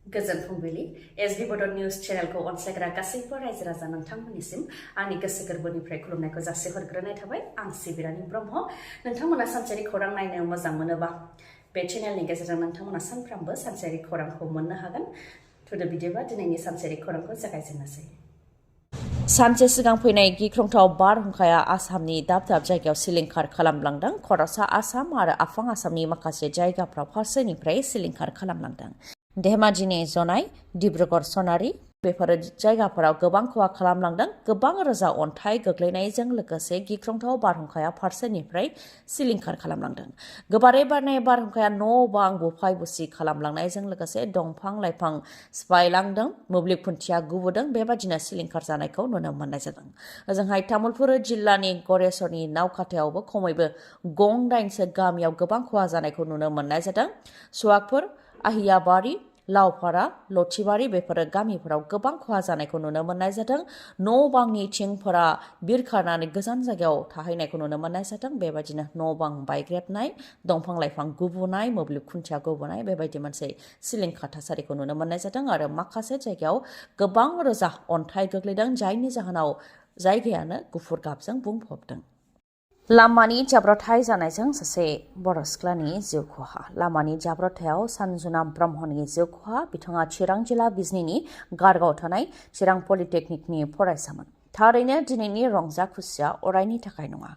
गोजोन फुंबिलि एसबि बड' निउज चेनेलखौ अनसायग्रा गासैबो रायजो राजा नोंथांमोननिसिम आंनि गोसो गोरबोनिफ्राय खुलुमनायखौ जासिहरग्रोनाय थाबाय आं सिबि रानि ब्रह्म नोंथांमोना सानसेयारि खौरां नायनो मोजां मोनोबा बे चेनेलनि गेजेरजों नोंथांमोना सानफ्रामबो सानसेयारि खौरांखौ मोननो हागोन थुदो बिदिबा दिनैनि सानसेयारि खौरांखौ जागायजेननोसै सानसे सिगां फैनाय गिख्रंथाव बारहुंखाया आसामनि दाब दाब जायगायाव सिलिंखार खालामलांदों खर'सा आसाम आरो आफां आसामनि माखासे जायगाफ्राव फारसेनिफ्राय सिलिंखार खालामलांदों धेमाजिनि जनाय डिब्रुगड़ सनारि बेफोर जायगाफोराव गोबां खहा खालामलांदों गोबां रोजा अन्थाइ गोग्लैनायजों लोगोसे गिख्रंथाव बारहुंखाया फारसेनिफ्राय सिलिंखार खालामलांदों गोबारै बारनाय बारहुंखाया न' बां बुफाय बुसि खालामलांनायजों लोगोसे दंफां लाइफां सिफायलांदों मोब्लिब खुन्थिया गुबुदों बेबादिनो सिलिंखार जानायखौ नुनो मोननाय जादों ओजोंहाय तामुलपुर जिल्लानि गरेस्वरनि नावखाथायावबो खमैबो गं दाइनसो गामियाव गोबां खहा जानायखौ नुनो मोननाय जादों सुवागपुर আহিयाबारि लावपारा लथिबारि बेफोर गामिफोराव गोबां खहा जानायखौ नुनो मोननाय जादों न' बांनि थिंफोरा बिरखारनानै गोजान जायगायाव थाहैनायखौ नुनो मोननाय जादों बेबायदिनो न' बां बायग्रेबनाय दंफां लाइफां गुबुनाय मोब्लिब खुन्थिया गुबुनाय बेबायदि मोनसे सिलिंखार थासारिखौ नुनो मोननाय जादों आरो माखासे जायगायाव गोबां रोजा अन्थाइ गोग्लैदों जायनि जाहोनाव जायगायानो गुफुर गाबजों बुंफबदों लामानि जाब्रथाय जानायजों सासे बर' सिख्लानि जिउ खहा लामानि जाब्रथायाव सानजुना ब्रह्मनि जिउ खहा बिथाङा चिरां जिल्ला बिजनीनि गारगाव थानाय चिरां पलिटेकनिकनि फरायसामोन थारैनो दिनैनि रंजा खुसिया अरायनि थाखाय नङा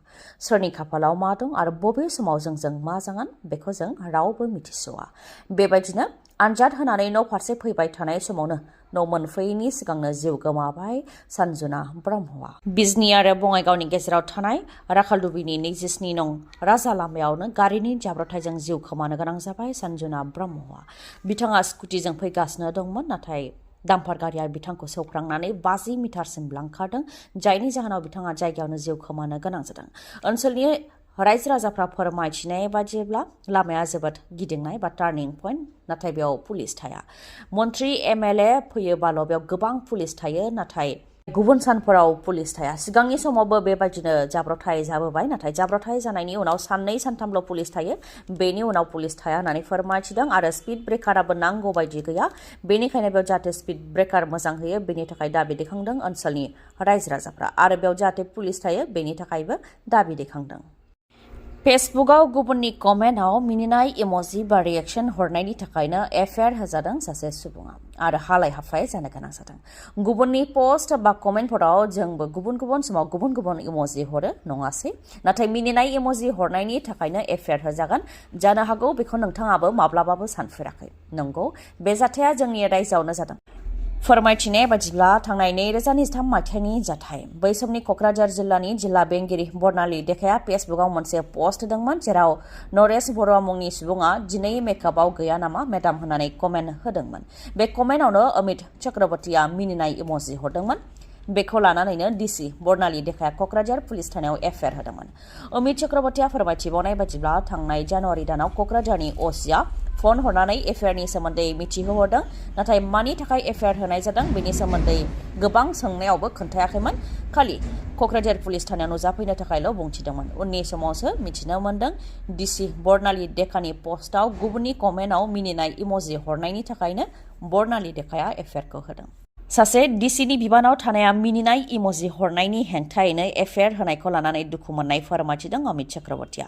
सोरनि खाफालाव मा दं आरो बबे समाव जों मा जागोन बेखौ जों रावबो मिथिस'आ बेबायदिनो आनजाद होनानै न' फारसे फैबाय थानाय समावनो न' मोनफैयैनि सिगांनो जिउ गोमाबाय सानजुना ब्रह्मआ बिजनी आरो बङाइगावनि गेजेराव थानाय राखालदुबिनि 27 नं राजा लामायावनो गारिनि जाब्रथायजों जिउ खोमानो गोनां जाबाय सानजुना ब्रह्मआ बिथाङा स्कुटिजों फैगासिनो दंमोन नाथाय दाम्पार गारिया बिथांखौ सौख्रांनानै 50 मिटारसिम लांखारदों जायनि जाहोनाव बिथाङा जायगायावनो जिउ खोमानो गोनां जादों ओनसोलनि रायजो राजाफ्रा फोरमायथिनाय बादिब्ला लामाया जोबोद गिदिंनाय बा टार्निं पइन्ट नाथाय बेयाव पुलिस थाया मन्त्रि एमएलए फैयोबाल' बेयाव गोबां पुलिस थायो नाथाय गुबुन सानफोराव पुलिस थाया सिगांनि समावबो बेबायदिनो जाब्रथाय जाबोबाय नाथाय जाब्रथाय जानायनि उनाव साननै सानथामल' पुलिस थायो बेनि उनाव पुलिस थाया होननानै फोरमायथिदों आरो स्पिड ब्रेकाराबो नांगौ बायदि गैया बेनिखायनो बेयाव जाहाथे स्पिड ब्रेकार मोजां होयो बेनि थाखाय दाबि दैखांदों ओनसोलनि रायजो राजाफ्रा आरो बेयाव जाहाथे पुलिस थायो बेनि थाखायबो दाबि दैखांदों फेसबुकआव गुबुननि कमेन्टआव मिनिनाय इम'जि बा रिएक्शन हरनायनि थाखायनो एफआइआर होजादों सासे सुबुङा आरो हालाय हाफाय जानो गोनां जादों गुबुननि पोस्ट बा कमेन्टफोराव जोंबो गुबुन गुबुन समाव गुबुन गुबुन इम'जि हरो नङासै नाथाय मिनिनाय इम'जि हरनायनि थाखायनो एफआइआर होजागोन जानो हागौ बेखौ नोंथाङाबो माब्लाबाबो सानफेराखै नंगौ बे जाथाया जोंनि रायजोआवनो जादों फोरमायथिनाय बादिब्ला थांनाय 2023 मायथाइनि जाथाय बै समनि क'क्राझार जिल्लानि जिल्ला बेंगिरि बर्नाली देखाया फेसबुकआव मोनसे पस्ट होदोंमोन जेराव नरेश बर' मुंनि सुबुङा दिनै मेकआपआव गैया नामा मेडाम होननानै कमेन्ट होदोंमोन बे कमेन्टआवनो अमित चक्रवर्तीया मिनिनाय इम'जि हरदोंमन बेखौ लानानैनो डिसि बर्नाली देखाया क'क्राझार पुलिस थानायाव एफआइआर होदोंमोन अमित चक्रवर्तीया फोरमायथिबावनाय बादिब्ला थांनाय जानुवारि दानाव क'क्राझारनि असिया फन हरनानै एफआइआरनि सोमोन्दै मिथिहोहरदों नाथाय मानि थाखाय एफआइआर होनाय जादों बेनि सोमोन्दै गोबां सोंनायावबो खोन्थायाखैमोन खालि क'क्राझार पुलिस थानायाव नुजाफैनो थाखायल' बुंथिदोंमोन उननि समावसो मिथिनो मोन्दों डिसि बर्नाली देखानि पस्टआव गुबुननि कमेन्टआव मिनिनाय इम'जि हरनायनि थाखायनो बर्नाली देखाया एफआइआरखौ होदों सासे डिसिनि बिबानाव थानाया मिनिनाय इम'जि हरनायनि हेंथायैनो एफआइआर होनायखौ लानानै दुखु मोननाय फोरमायथिदों अमित चक्रवर्तीया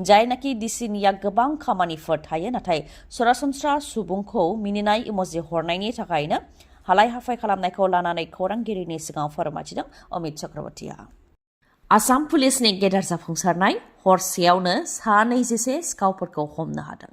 जायनाखि डिसिनिया गोबां खामानिफोर थायो नाथाय सरासनस्रा सुबुंखौ मिनिनाय इम'जि हरनायनि थाखायनो हालाय हाफाय खालामनायखौ लानानै खौरांगिरिनि सिगाङाव फोरमायथिदों अमित चक्रवर्तीया आसाम पुलिसनि गेदेर जाफुंसारनाय हरसेयावनो 24 सिखावफोरखौ हमनो हादों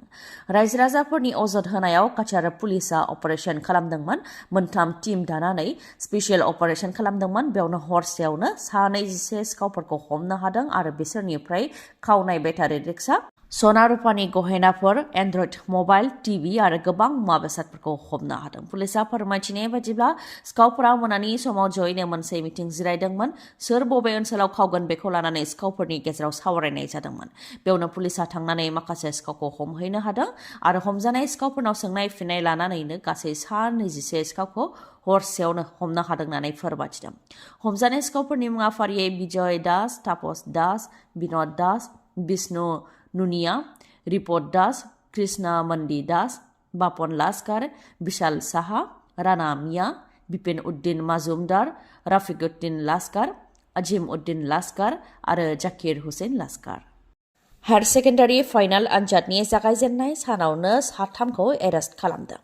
रायजो राजाफोरनि अजद होनायाव काछार पुलिसआ अपारेशन खालामदोंमोन मोनथाम टीम दानानै स्पेशल अपारेशन खालामदोंमोन बेयावनो हरसेयावनो 24 सिखावफोरखौ हमनो हादों आरो बिसोरनिफ्राय खावनाय बेटारि रिक्सा सना रुपानि गहेनाफोर एन्ड्रइड मबाइल टिभि आरो गोबां मुवा बेसादफोरखौ हमनो हादों पुलिसआ फोरमायथिनाय बादिब्ला सिखावफोरा मोनानि समाव जयैनो मोनसे मिटिं जिरायदोंमोन सोर बबे ओनसोलाव खावगोन बेखौ लानानै सिखावफोरनि गेजेराव सावरायनाय जादोंमोन बेयावनो पुलिसआ थांनानै माखासे सिखावखौ हमहैनो हादों आरो हमजानाय सिखावफोरनाव सोंनाय फिननाय लानानैनो गासै 24 सिखावखौ हरसेयावनो हमनो हादों होननानै फोरमायथिदों हमजानाय सिखावफोरनि मुङा फारियै बिजय दास तापस Das बिन'द Das Bishnu Nunia Ripod Das Krishna Mandi Das Bapon Laskar, Bishal Saha, Rana Mia, Bipin Uddin Mazumdar, Rafiquddin Laskar, Ajim Uddin Laskar आरो Zakir Hussain Laskar. Higher secondary final आनजादनि जागायजेननाय सानावनो साथामखौ एरेस्ट खालामदों।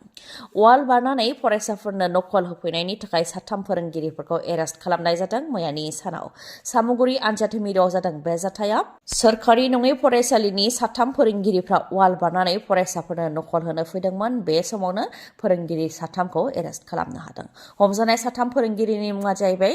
वाल बारनानै फरायसाफोरनो नकल होफैनायनि थाखाय साथाम फोरोंगिरिफोरखौ एरेस्ट खालामनाय जादों मैयानि सानाव। सामुगुरि आनजाद मिरुआव जादों बे जाथाया। सोरखारि नङै फरायसालिनि साथाम फोरोंगिरिफ्रा वाल बारनानै फरायसाफोरनो नकल होनो फैदोंमोन। बे समावनो फोरोंगिरि साथामखौ एरेस्ट खालामनो हादों। हमजानाय साथाम फोरोंगिरिनि मुङा जाहैबाय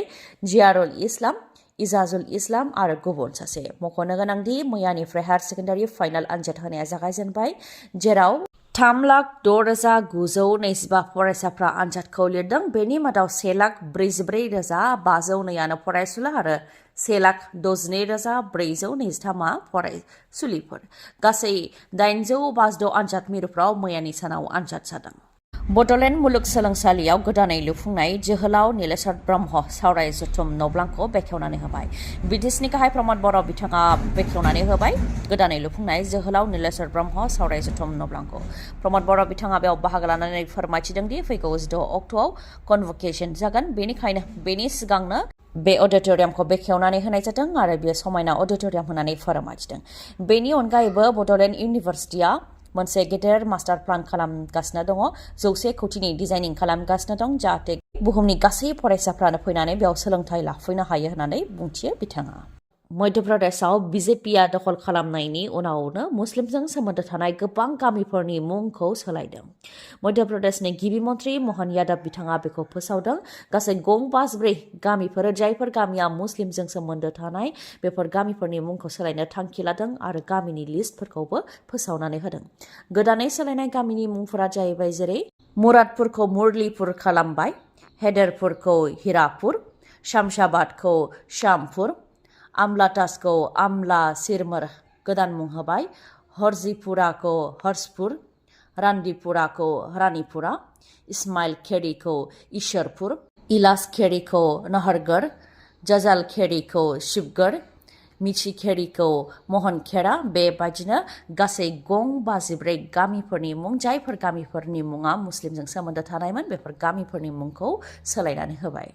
जियारुल इस्लाम, इजाजुल इस्लाम आरो गुबुन सासे। मख'नो गोनांदि मैयानिफ्राय हायर सेकेन्डारि फाइनाल आनजाद होनाया जागायजेनबाय, जेराव 3,06,925 फरायसाफ्रा आनजादखौ लिरदों। बेनि मादाव 1,44,502 फरायसुला आरो 1,62,423 फरायसुलिफोर। गासै 856 आनजाद मिरुफ्राव मैयानि सानाव आनजाद जादों। बड'लेण्ड मुलुगसोलोंसालियाव गोदानै लुफुंनाय जोहोलाव नीलेश्वर ब्रह्म सावराय जथुम न'ब्लांखौ बेखेवनानै होबाय। BTechनि गाहाय प्रमद बर' बिथाङा बेखेवनानै होबाय गोदानै लुफुंनाय जोहोलाव नीलेश्वर ब्रह्म सावराय जथुम न'ब्लांखौ। प्रमद बर' बिथाङा बेयाव बाहागो लानानै फोरमायथिदों दि फैगौ 6 अक्ट'आव कनभकेसन जागोन, बेनिखायनो बेनि सिगांनो बे अडिट'रियामखौ बेखेवनानै होनाय जादों आरो बेयो समायना अडिट'रियाम होननानै फोरमायथिदों। बेनि अनगायैबो बड'लेण्ड इउनिभारसिटिया मोनसे गेदेर मास्टार प्लान खालामगासिनो दङ। 100 कोटिनि डिजाइनिं खालामगासिनो दं, जाहाथे बुहुमनि गासै फरायसाफ्रानो फैनानै बेयाव सोलोंथाइ लाफैनो हायो होननानै बुंथियो बिथाङा। मध्य प्रदेशआव बिजेपिआ दखल खालामनायनि उनावनो मुस्लिमजों सोमोन्दो थानाय गोबां गामिफोरनि मुंखौ सोलायदों। मध्य प्रदेशनि गिबि मन्थ्रि मोहन यादव बिथाङा बेखौ फोसावदों। गासै 54 गामिफोर जायफोर गामिया मुस्लिमजों सोमोन्दो थानाय बेफोर गामिफोरनि मुंखौ सोलायनो थांखि लादों आरो गामिनि लिस्टफोरखौबो फोसावनानै होदों। गोदानै सोलायनाय गामिनि मुंफोरा जाहैबाय जेरै मुरादपुरखौ मुरलीपुर खालामबाय, हैदरपुरखौ हिरापुर, शामशाबादखौ शामपुर, आमलातासखौ आमला सिरमोर गोदान मुं होबाय, हरजीपुराखौ हर्षपुर, रानदीपुराखौ रानीपुरा, इस्माइल खेड़ीखौ ईश्वरपुर, इलास खेड़ीखौ नहरगढ़, जजाल खेड़ीखौ शिवगढ़, मिची खेड़ीखौ मोहनखेड़ा। बेबायदिनो गासै 54 गामिफोरनि मुं, जायफोर गामिफोरनि मुङा मुस्लिमजों सोमोन्दो थानायमोन बेफोर गामिफोरनि मुंखौ सोलायनानै होबाय।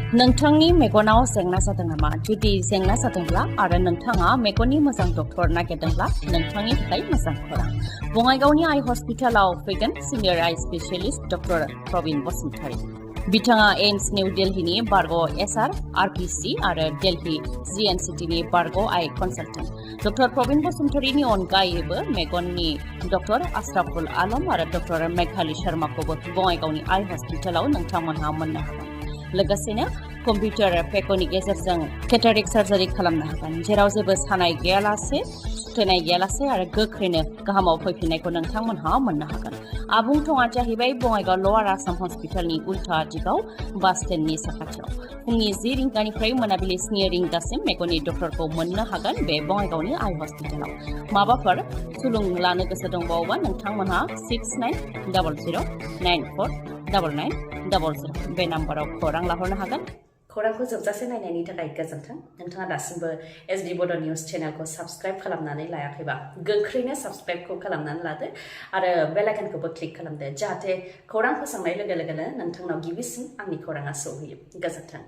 नोंथांनि मेगनाव जेंना जादों नामा? जुदि जेंना जादोंब्ला आरो नोंथाङा मेगननि मोजां डक्टर नागिरदोंब्ला नोंथांनि थाखाय मोजां खौरां। बङाइगावनि आइ हस्पिटालाव फैगोन सिनियर आइ स्पेशलिस्ट डक्टर प्रबिन बसुमतारी। बिथाङा एम्स निउ दिल्लीनि बारग' SR, RPC आरो दिल्ली GNCTनि बारग' आइ कनसालटेन्ट। डक्टर प्रबिन बसुमतारीनि अनगायैबो मेगननि डक्टर आशराफुल आलम आरो डक्टर मेघाली शर्माखौबो बङाइगावनि आइ हस्पिटालाव नोंथांमोनहा मोननो हागोन। लोगोसेनो कम्पिउटार पेक'नि गेजेरजों केटारेक्ट सार्जारि खालामनो हागोन, जेराव जेबो सानाय गैयालासे, सुथेनाय गैयालासे आरो गोख्रैनो गाहामाव फैफिननायखौ नोंथांमोनहा मोननो हागोन। आबुं थङा जाहैबाय बङाइगाव लवार आसाम हस्पिटालनि उल्था दिगाव बास स्टेन्डनि साखाथियाव। फुंनि 10 रिंगानिफ्राय मोनाबिलि 3 रिंगासिम मेगननि डक्टरखौ मोननो हागोन बे बङाइगावनि आइ हस्पिटालाव। माबाफोर सुलुं लानो गोसो दंबावोबा नोंथांमोनहा 6900949900 बे नाम्बाराव खौरां लाहरनो हागोन। खौरांखौ जोबजासे नायनायनि थाखाय गोजोन्थों। नोंथाङा दासिमबो SD बड' निउस चेनेलखौ साबस्क्राइब खालामनानै लायाखैबा गोख्रैनो साबस्क्राइबखौ खालामनानै लादो आरो बेल आइकनखौबो क्लिक खालामदो, जाहाथे खौरां फोसावनाय लोगो लोगोनो नोंथांनाव गिबिसिन आंनि खौराङा सौहैयो। गोजोन्थों।